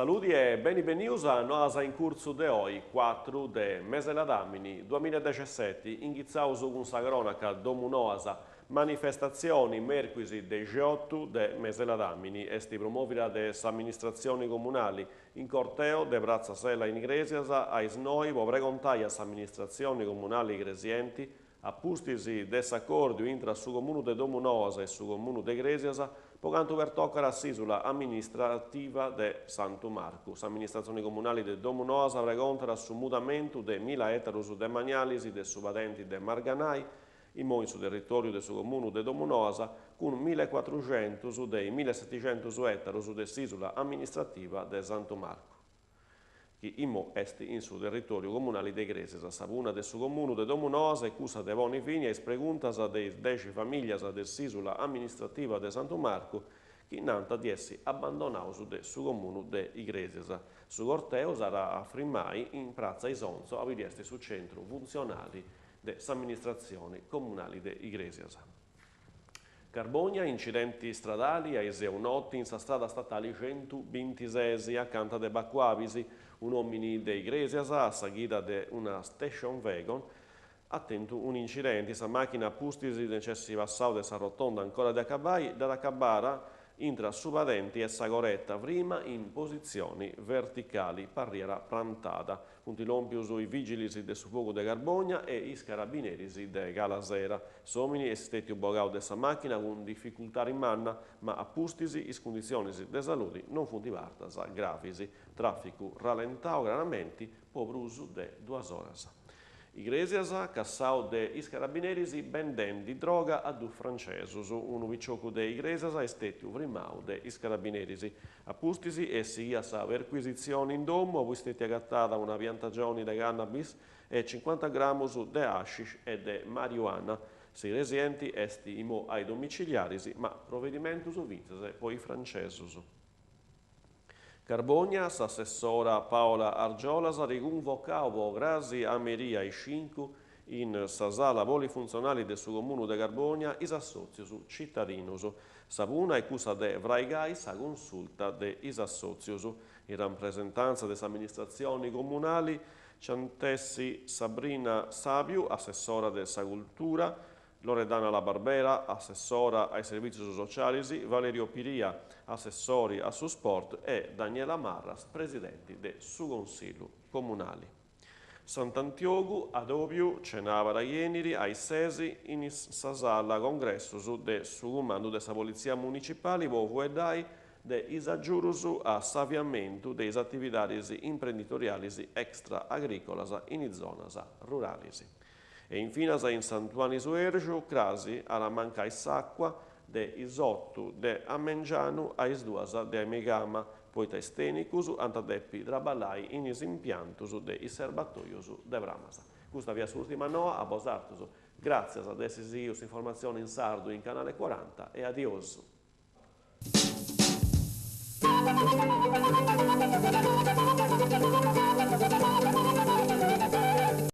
Saludi e beni benius a Noas in Curtzu de oi, cuatru de mes'e ladàmini duamilla e dexesseti, inghitzaus cun sa cronaca Domunoas, manifestatzioni mèrcuis dexiotu de mes'e ladàmini, est promòvida de s'amministratzioni comunali in corteo de Pratza Sella in Igrèsias a is noi po pregontai a s'amministratzioni comunali igresienti A pustis de s'acòrdiu intra su Comunu de Domunoas e su Comunu de Igrèsias po cantu pertocat s'ìsula amministrativa de Santu Marcu, s'amministratzioni comunali de Domunoas pregontat su mudamentu de mila ètarus demanialis de su padenti de Marganai, imoi in su territòriu de su Comunu de Domunoas, cun milecuatruxentus de is milesetixentus ètarus de s'ìsula amministrativa de Santu Marcu. chi immo est in su territòriu comunali de Igrèsias. Sa punna de su Comunu de Domunoas est cussa de ponni fini a is preguntas de is dexi famìllias de s'ìsula amministrativa de Santu Marcu chi nant di essi abbandonaus de su Comunu de Igrèsias. Su corteu s'at a frimai in Pratza Isonzo, aundi est su centru funtzionali de s'amministratzioni comunali de Igrèsias. Carbònia, incidenti stradali a is noti in sa strada statali 126 acanta de Bacu Abis, un'òmini de Igrèsias a sa ghida de una station wagon at tentu un'incidenti, sa màchina a pustis de nc'essi passau de sa rotonda ancora de acabai dd'at acabada intra su padenti e sa coreta frima in positzioni verticali parriat prantada. Funt lòmpius is vìgilis de su fogu de Carbònia e is carabineris de Calasera. S'òmini est stètiu bogau de sa màchina cun dificultadi manna, ma a pustis is cunditzionis de saludi non funt partas gravis. Tràficu ralentau craramenti po prus de duas oras. Igrèsias, cassau de is carabineris bendendi droga a dus francesus. Unu piciocu de Igrèsias est stètiu frimau de is carabineris. A pustis est sighia sa perquisitzioni in domu, aundi est stètia agatada una piantagioni de cannabis e cincuanta gramus de hashish e de mariuana. S'igresienti est imoi a is domiciliaris, ma provedimentus fintzas po is francesus. Carbònia, s'assessora Paola Argiolas at cunvocau po crasi a merì a is cincu in sa sala polifuntzionali de su Comunu de Carbònia is assòtzius citadinus. Sa punna est cussa de fraigai sa consulta de is assòtzius. In rapresentàntzia de s'amministratzioni comunali nc'ant essi Sabrina Sabiu, assessora de sa Cultura, Loredana La Barbera, assessora a is servìtzius socialis, Valerio Piria, assessori a su sport e Daniela Marras, presidenti de su Consillu Comunali. Sant'Antiogu, adòbiu, cenàbara chi 'enit a is ses in sa sala congressus de su Cumandu de sa Politzia Municipali po fueddai de is agiudus a s'aviamentu de is atividadis imprenditorialis extra agrìcolas in is zonas ruralis. E infinas in Sant'Uani Suergiu crasi at a mancai s'àcua de is otu de a mengianu a is duas de a meigama, poita is tènnicus ant a depi traballai in is impiantus de is serbatojus de Prammas. Custa fiat s'ùrtima noa a bosàterus. Gràtzias de essi sighiu s'informatzioni in sardu in Canale Cuaranta e adiosu.